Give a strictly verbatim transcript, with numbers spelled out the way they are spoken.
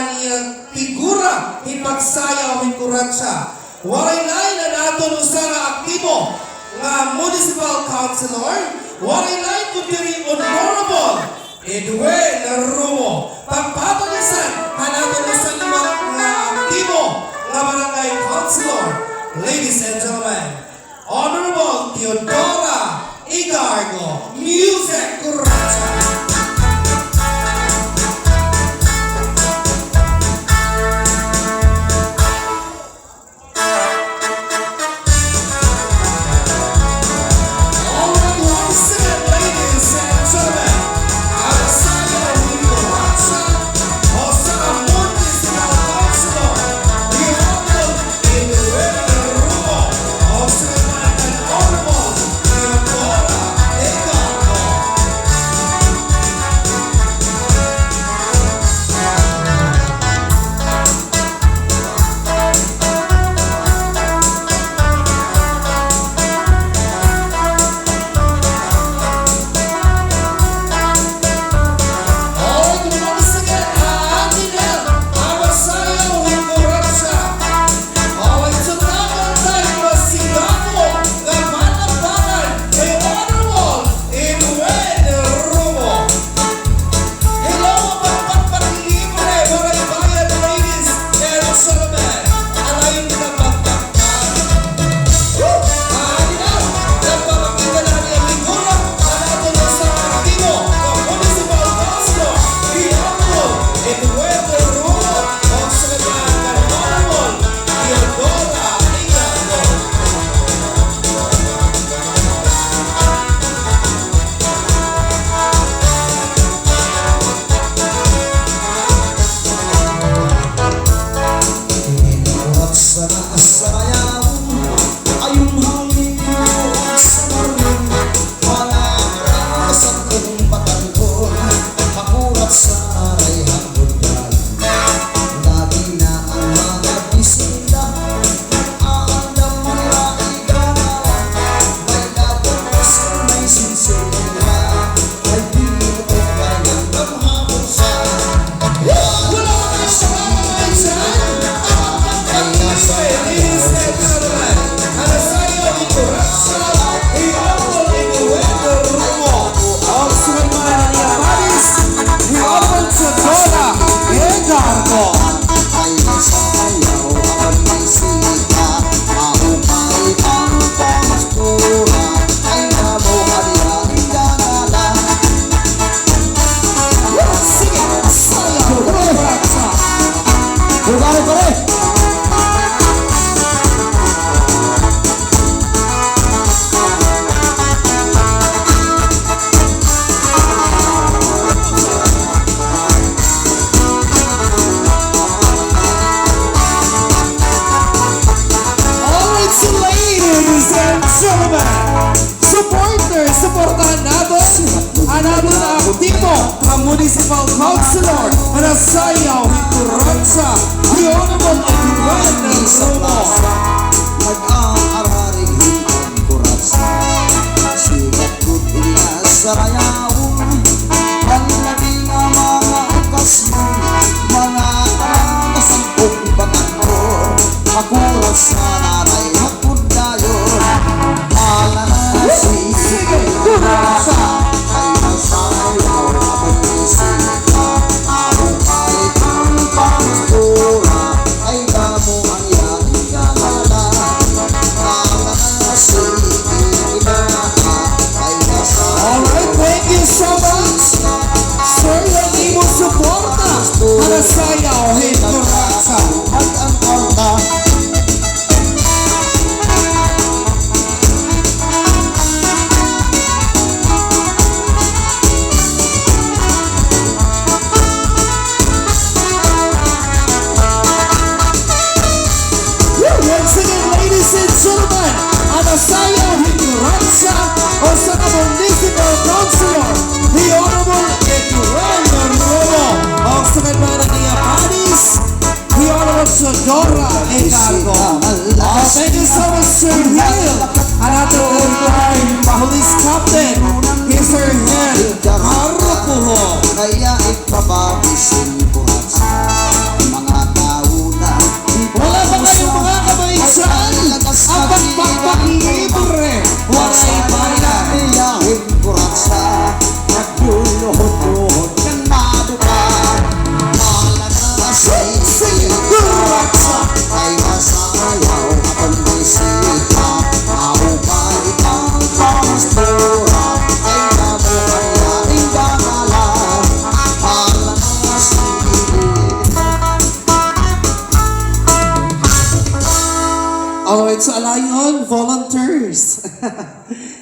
Iya figura hin pagsayaw hin kuratsa. Waray lain an aton usa nga aktibo nga municipal councilor, waray lain kundi Honorable Edwin Romo. Pagpapalisan han aton usa nga aktibo nga barangay councilor. Ladies and gentlemen, Honorable Teodora Igargo, music kuratsa. All right, once again, ladies and gentlemen, an sayaw hin kuratsa, usa ka municipal councilor, Honorable Edwin Romo, usa ka Honorable Teodora Igargo. Hello, pakpakpak libre, waray bayad, ladies and gentlemen. Alayon kita pakpakpak. Woo! Ah, adi na. Nagpapakita na niya figura. An aton usa ka aktibo nga municipal councilor, Honorable Edwin Romo, o sa kanya kan Honorable Teodora Igargo. All right, so ladies and gentlemen, supporters, suportahan naton an aton aktibo nga municipal councilor nga nagsayaw hin kuratsa, the Honorable Edwin Romo. All right, thank you so much, sir, han imo suporta para sa sayaw hin kuratsa. Woo! Once again, ladies and gentlemen, an sayaw hin kuratsa, usa ka municipal councilor, the Honorable Edwin Romo, ug sa kadmana niya, Panis, the Honorable Alright, so alayon, volunteers.